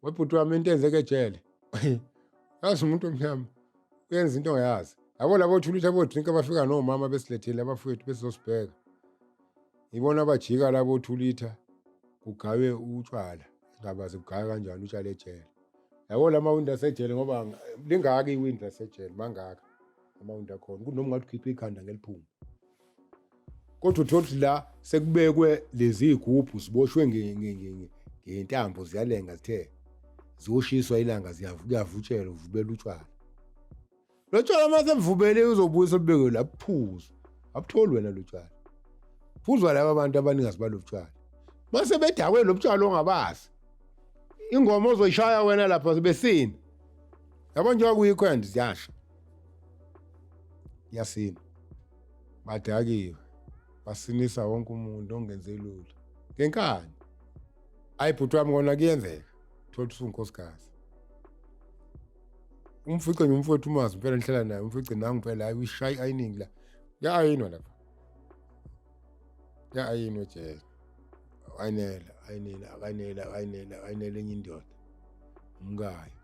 Webhuti wami, into enzeke ejele, yazi umuntu omnyama uyenza into ongayazi. Yabo labo thulutha bodrink abafika nomama besilethile, abafowethu besizosibheka, ibona abajika labo thulitha kugaywe utshwala. Ngabazi kugaya kanjani utshwala ejele. Yabo la mawindi asejele, ngoba lingaka iwindi lasejele, mangaka amawindi akhona, kunoma ungathi ukhiphe ikhanda ngeliphuma, kodwa uthole ukuthi la sekubekwe lezi iy'gubhu ziboshwe ngey'ntambo, ziyalenga, zithe ziyoshiswa ilanga, kuyavutshelwa, uvubela utshwala. Lo tshwala uma sebuvubele uzobuyisa ubeke la, buphuzwe. Abutholi wena lo tshwala, phuzwa laba bantu abaningazi balo tshwala. Mase bedakwe lo tshwala ongabazi, ingoma ozoyishaya wena lapha besina, yabo, njengoba kuyi-weekend, ziyasha, yasina, badakiwe, basinisa wonke umuntu ongenze lutho ngenkani. Ayi bhuti wami, kona kuyenzeka thola ukuthi usunkosikazi, umfice nje umfowethu, umazi impela, nihlala naye, umfice nangu impela, hayi, uyishaya i-ayiningi la, kuya-ayinwa lapha, kuya-ayinwa ejele, ayinela, ayinela, akayinela, ayinela, ayinela enye indoda, umkayo.